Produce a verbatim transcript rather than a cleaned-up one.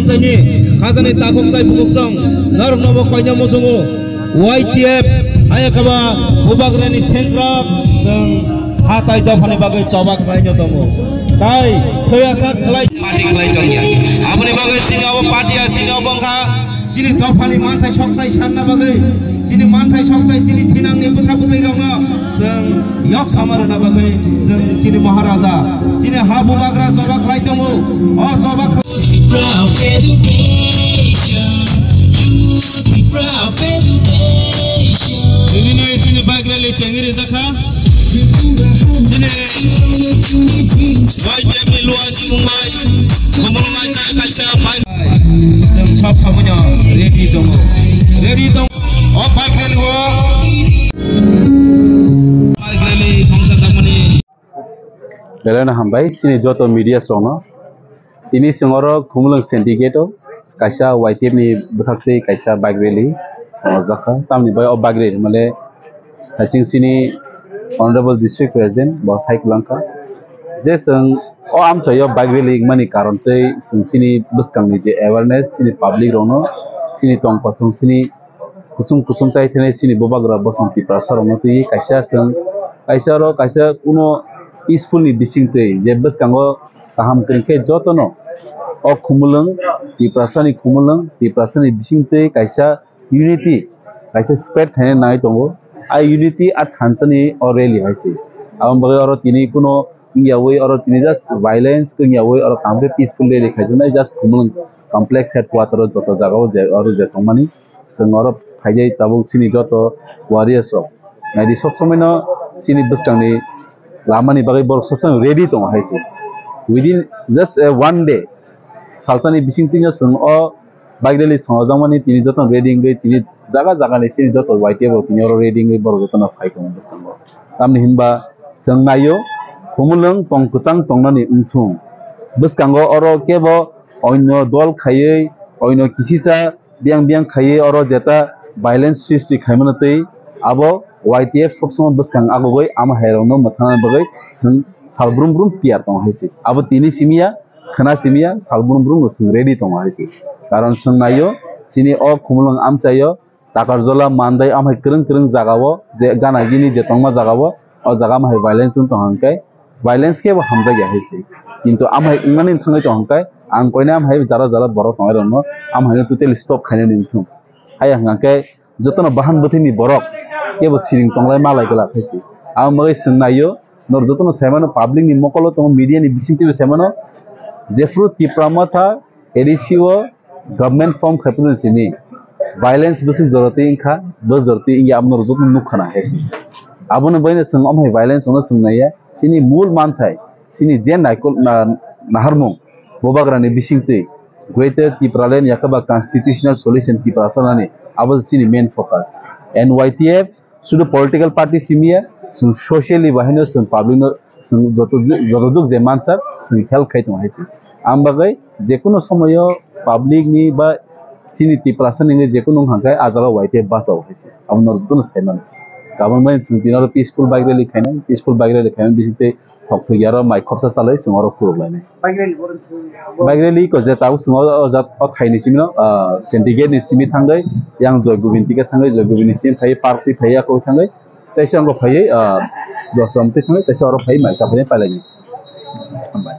Chini khajani takhuk tai bukhuk song norok nobo koina muchungo Y T F ayakaba bubagrani sengkrak chwng hatai dophani bagwi choba khlaino tongo. Tai khoyasa khlai party khlai tongya. Aboni bagwi chini obo party a chini obo wngkha chini dophani manthai soktai sanna bagwi, chini manthai soktai chini thinangni bwsa bwtwi rokno chwng yok sama rwna bagwi chwng chini Maharaja, chini ha bubagra choba khlai tongo. O choba khlai Tipra Federation, Youth Tipra Federation. Tini ni chini bike rally chengiri jakha. Tini Y T F ni luwa chimung bai, khumulung bai chai kaisa bike. Chwng sob somoino ready tongo. Ready tongo. O bike rally o. Bike rally songsa tangmani. Belai no hambai chini joto media rokno. Tini chwng oro Khumulwng syndicate o kaisa Y T F ni bwkhak twi kaisa bike rally songjakha. Tamni bai o bike rally male hasing chini Honorable District President bo sai kwlangkha je chwng o amchaio bike rally wngmani karon twi chwng chini bwskangni je awareness chini public rokno chini tong kosong chini kusum kusum chai thani chini bubagra bosong Tiprasa rokno twi kaisa chwng kaisa oro kaisa kuno peaceful ni bising twi je bwskango kaham kwrwng khe jotono o Khumulwng Tiprasa ni Khumulwng Tiprasa ni bising twi kaisa unity kaisa spread khaina nai tongo. A unity a thansa ni o rally hai se. Aboni bagwi oro tini kuno wngyawi oro tini just violence wngyawi oro kaham khe peaceful rally khaijaknai just Khumulwng complex headquarter o joto jaga o je oro je tongmani. Chwng oro phaijai tabuk chini joto warriors rok. Naidi sob somoi no chini bwskang ni lama ni bagwi borok sob somoi ready tongo hai se. Within just a one day, salsa ni bising twi no chwng o bike rally songjakmani tini joto no ready wngwi tini jaga jaga ni chini joto Y T F rok tini oro ready wngwi borok joto no phai tongo bwskango. Tamni hinba chwng naio Khumulwng tong kwchang tongnani wngthung. Bwskango oro kebo oino dol khaiwi oino kisisa biyang biyang khaiwi oro jeta violence srishti khaimano tei abo Y T F sob somoi bwskang agugwi ama hai rokno mwthangna bagwi chwng sal brum brum tiyar tongo hai se. Abo tini simi ya, khwna simi ya, sal brum brum no chwng ready tongo hai se. Karon chwng naio chini o Khumulwng amchaio Takarjola, Mandai, amhai kwrwng kwrwng jagao je gana gini je tongma jagao, o jaga amhai violence wng tong hwnkhe violence khe bo hamjakya hai se. Kintu amhai wngmani thangwi tong hwnkhe ang koinai amhai jara jara borok tongnai rokno amhaino totally stop khainani wngthung. Haiya hwnkhe jotono bahan bwthwini borok kebo siring tonglai malai glak hai se. Aboni bagwi chwng naio, norok jotono saimano public ni mokolo tongo, media ni bisingtwibo saimano, jephru Tipra Motha A D C o government form khai phuru simi violence bwswk jora twi wngkha, bwswk jora twi wngya abo norok joto nukha na hai se. Abono baino chwng omo hai violence ono chwng naiya, chini mul manthai, chini je naikol na-, naharmung bubagrani bisingtwi Greater Tipraland yakaba constitutional solution Tiprasa nani abo chini main focus. And Y T F sudu political party simi ya, chwng socially bahaino chwng public no chwng joto ju-, joto juk je mansak chwng help khai tongo hai se. Ang bagwi jekunu somoyo public ni ba chini Tiprasa ni wngwi jekunu wng kha khe ah jaga Y T F bachao hai se. Abo norok jotono sai mano. Kabang bai chwng tini oro peaceful bike rally khainai, peaceful bike rally khainai bising tei thok thok ya oro mai khopsa chalai chwng oro khuluk lainai. Bike rally ko je tabuk chwng o, o jat o thai ni simi no, ah, syndicate ni simi thangwi yang Joy Govind tika thangwi Joy Govind ni simi thai park twi thai ya kok thangwi. Teisa wngkha phaiwi, ah, dosam twi thangwi teisa oro phaiwi mai chaphaiwi pailai ni. Hambai.